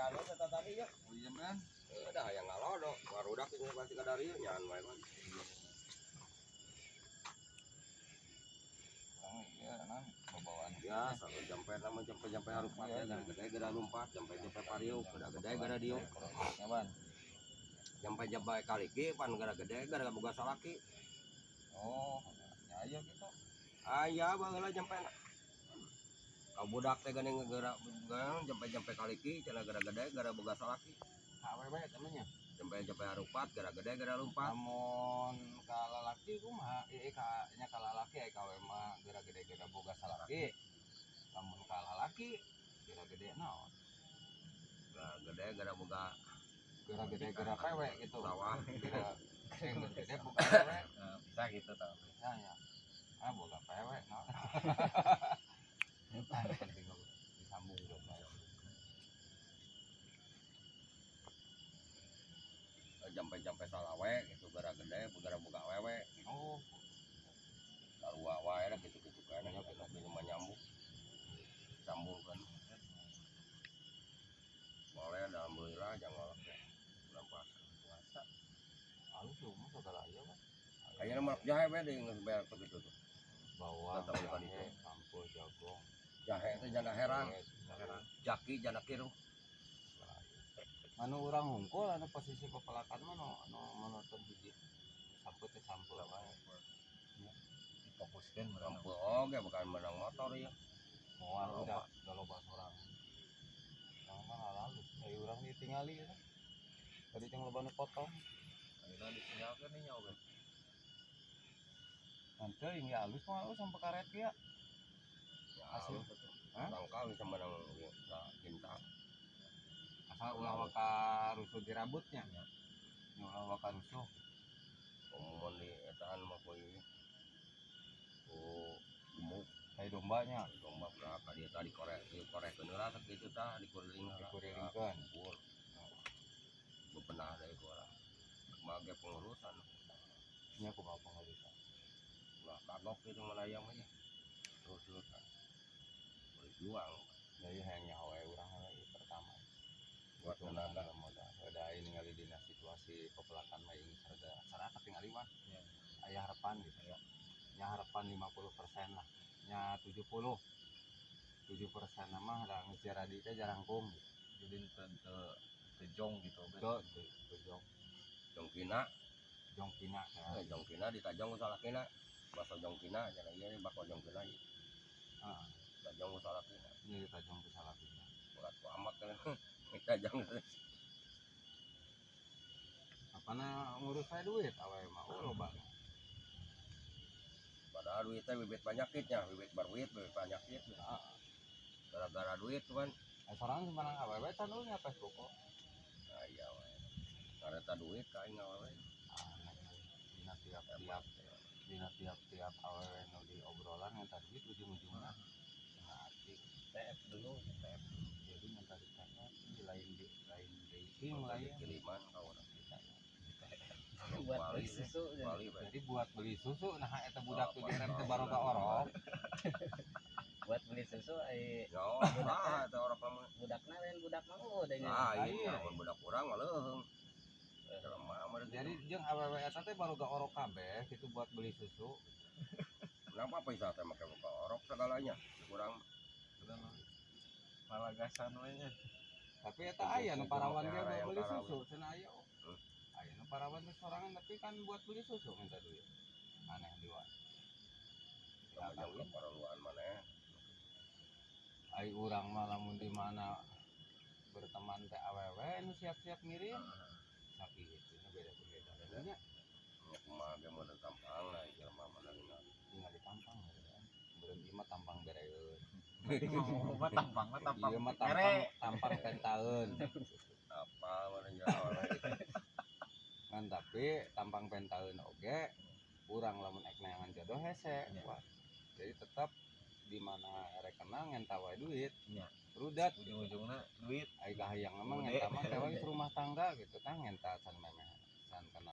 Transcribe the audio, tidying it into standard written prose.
Alus eta tadi ya. Oh iya kan. Udah hayang ngalodo, barudak ini pasti kadarieu nyan wae kan. Urang iya nan bawaan. Biasa jampe nama jampe-jampe harupat ya, gara gede gara lompat, jampe-jampe pariuk, gara gede gara diuk. Ya ban. Jampe-jampe kaliki pan gara gede gara boga salaki. Oh, ya aya gitu. Aya baheula jampe. Ka budak teh geuning geura jampe-jampe kaliki cenah gara gede gara boga salaki. Awewe temennya. Jampe-jampe harupat gara gede gara lompat. Lamun ka lalaki kumaha? Ieu ka nya ka lalaki aya kawe mah geura gede geura boga salaki. Lamun ka lalaki geura gede naon? Gara gede gara boga Geura gede geura pewe gitu. Sawah. Geura gede boga pewe. Bisa gitu tau. Bisa ya. Ah boga pewe naon. Ah, penting disambung dong. Jampe-jampe salawe gitu gara gede gara boga awewe. Oh, Sarua wae lah gitu-gitu kan ya kita mah nyambung. Sambung kan. Boleh alhamdulillah jangan ngolok ya. Bulan puasa. Puasa. Halus tuh mah segala aya mah. Kayaknya mah jahe we deui geus beak begitu tuh. Bawang, Datang bukan jahe, itu. Sampeu, jagung. Jahe teh janda herang, Herang. Jaki janda kiruh. Anu urang hungkul anu posisi pepelakan mah nu anu monoton hiji. Sampeu teh sampeu wae. Difokuskeun mereka. Sampeu oge bukan menang motor ya. Moal udah udah loba sorang. Urang mah halus, ai urang ditingali ya. Tadi jeung loba nu potong. Ayeuna ditinggalkeun nih nya oge. Nanti ini halus mah halus sampai karet ya. Ya, Asli. halus atuh. Hah? Bangkal bisa menang ya, cinta. Asal ulah waka rusuh dirabutnya. Ya. Ya ulah waka rusuh. Umuman di etaan mah kuy. Ku gemuk Kayak dombanya domba berapa dia tadi korek di korek heula teh kitu tah dikuliling heula. Dikurilingkeun. Kubur. Bebenah deui ku urang. Kumaha ge pengurusan. Nya kumaha pengurusan. Ulah kagok gitu melayang mah ya. Terus-terusan. Berjuang Jadi hayang nyaho we urang heula ieu pertama. Buat tenaga. Modal. Udah ini ningali dina situasi pepelakan mah ini rada sarata tingali mah. Ya. Aya harapan gitu ya. Nya harapan 50% lah. Nya 70. 7% mah da geus jaradi teh jarangkung gitu. Jadi teu teu jong gitu. Teu teu jong. Jongkina, Jongkina teh. Jongkina ditajong ku salakina. Basa jongkina cenah ieu bakal jongkina ieu. Heeh. Tajong ku salakina. Ini ditajong ku salakina. Ulah ku amat kan. Ditajong. Apana ngurus saya duit awe mah oh loba. Padahal duitnya bibit penyakitnya, bibit berduit, bibit penyakit. Heeh. Gara-gara duit tuh kan. Sorangan sebenarnya awewe can nya Facebook kok. Nah, iya we. Kareta duit ka aing awewe. Aneh dina tiap-tiap dina tiap-tiap awewe nu di obrolan minta duit ujung-ujungna. Ngerti. TF dulu, TF. Jadi minta di TF di lain di lain dating lain. Kiriman ka urang. Buat beli susu. Bali we. Jadi buat beli susu nah eta budak tuh Oh, direm teh oh, baroga orok. Buat beli susu ai Ya, ah eta orok mah. Budakna lain budak mah oh da nya. Ah, Iya. iya, mun budak urang mah leuheung. Jelema mah Jadi jeung awewe eta teh baroga orok kabeh gitu buat beli susu. Kenapa bisa teh make buka orok segalanya? Kurang Malah gasan we nya. Tapi eta aya nu parawan ge buat beli Yang susu cenah aya. Aya nu parawan teh sorangan tapi kan buat beli susu minta duit. Aneh dewa. Sama jam keperluan maneh. Ai urang mah lamun di mana berteman teh awewe nu siap-siap ngirim. Sakitu nya beda-beda. Nya Nya kumaha ge mun tampang lah jelema mah ningali. Tinggal ditampang ya. Beureum ieu mah tampang bereun. Mah tampang mah tampang. Ieu mah tampang tampang pentaeun. Apa mana jawab. Kan tapi tampang pentaeun oge urang lamun ek neangan jodoh hese. Ya. Wah. Jadi tetap di mana rek kenal ngenta wae duit. Ya. Rudat Ujung-ujungna duit. Ai kahayang mah Ude. ngenta mah teh we rumah tangga gitu kan ngenta can memeh.